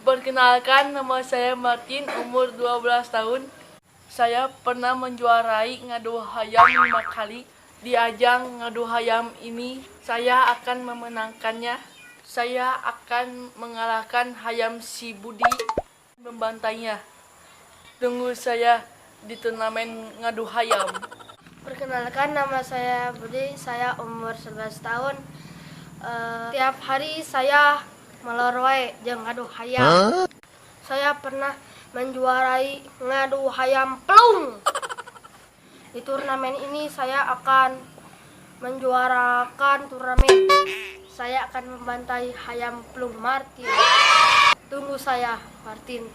Perkenalkan, nama saya Martin, umur 12 tahun. Saya pernah menjuarai ngadu hayam 5 kali. Di ajang ngadu hayam ini, saya akan memenangkannya. Saya akan mengalahkan hayam si Budi, membantainya. Tunggu saya di turnamen ngadu hayam. Perkenalkan, nama saya Budi, saya umur 11 tahun. Tiap hari saya molor wae jeung ngadu hayam. Saya pernah menjuarai ngadu hayam pelung. Di turnamen ini saya akan menjuarakan turnamen. Saya akan membantai hayam pelung Martin. Tunggu saya, Martin.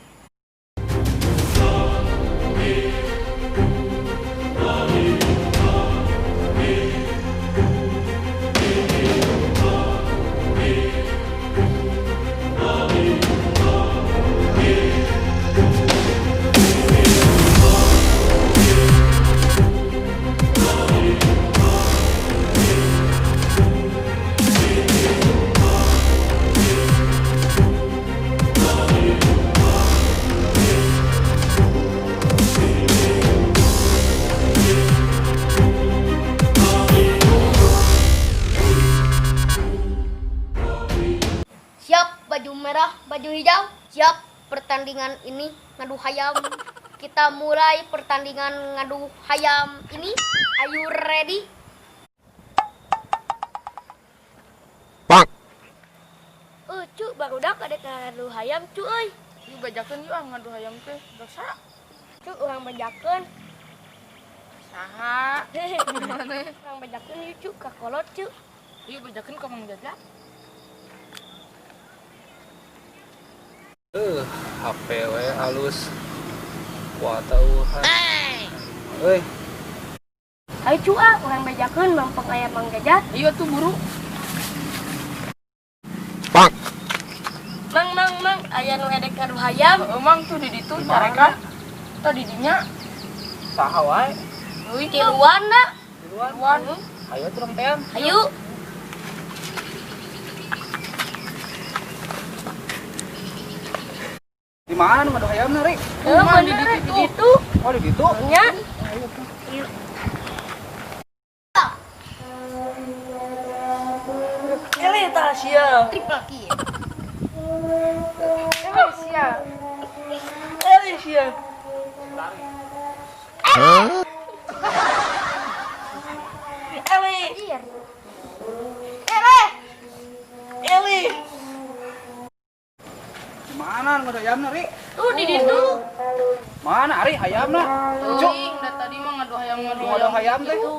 Siap baju merah, baju hijau. Siap pertandingan ini ngadu hayam. Kita mulai pertandingan ngadu hayam ini. Are you ready? Bang. Cu, barudak ada ngadu hayam, cu euy. Yuk bajakeun yuk ah ngadu hayam teh. Dosa. Cu, urang bajakeun. Saha? Mana? Urang bajakeun yuk, cu, ka kolot, cu. Yuk bajakeun ka Mang Jaja. HP we halus. Kuat tauhan. Euy, Ayo cu ah, urang bajakeun mampang aya Mang Jaja. Ayo tuh buru. Bang. Mang, mang, mang, aya nu edek ngadu hayam. Emang tuh di ditu carekan. Tuh di dinya. Saha wae? Euy, Tiluan na. Duluan. Tiluan. Ayo turun tean. Ayo. Di mana nu ngadu hayamna, Rik? Heuh, Mang, di bener ditu. di ditu. Oh, di ditu. Nya. Ele tah sia. Triple kill. Ele sia. Ele sia. Ele. Iya. Ele. Di mana nu ngadu hayamna, Rik? Tuh di ditu. Mana Ari hayamna? Cuk, Euy, da tadi mah ngadu hayam ngadu nu ngadu hayam teh. Itu.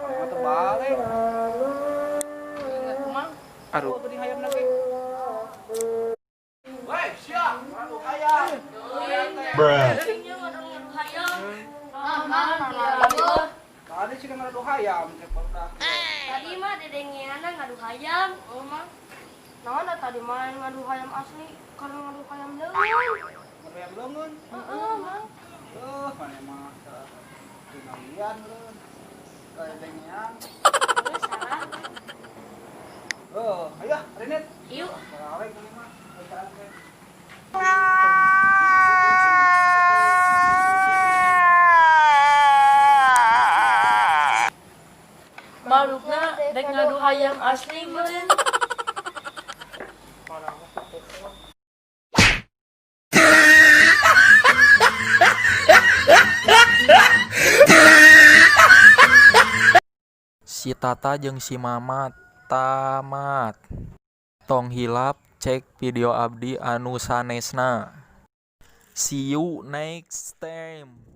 Mana terbalik. Ingat mah. Aduh, tadi hayamna ge. Woi, sia, ngadu hayam. Bruh. Ngadu hayam. Tadi sih ngadu hayam teh barudak. Tadi mah dedengeanna ngadu hayam. Oh, Mang. Naon da tadi mah ngadu hayam asli karena ngadu hayam leungeun. Ngadu hayam leungeun. Heeh, Mang. Mana mah tinalian leun. Kayak dengean. Geus salah. Ayo, Renit. Yuk. Balik ini mah. Bacaan teh. Marukna dek ngadu hayam asli meureun. Si Tata jeung si Mama tamat. Tong hilap cek video abdi anu sanesna. See you next time.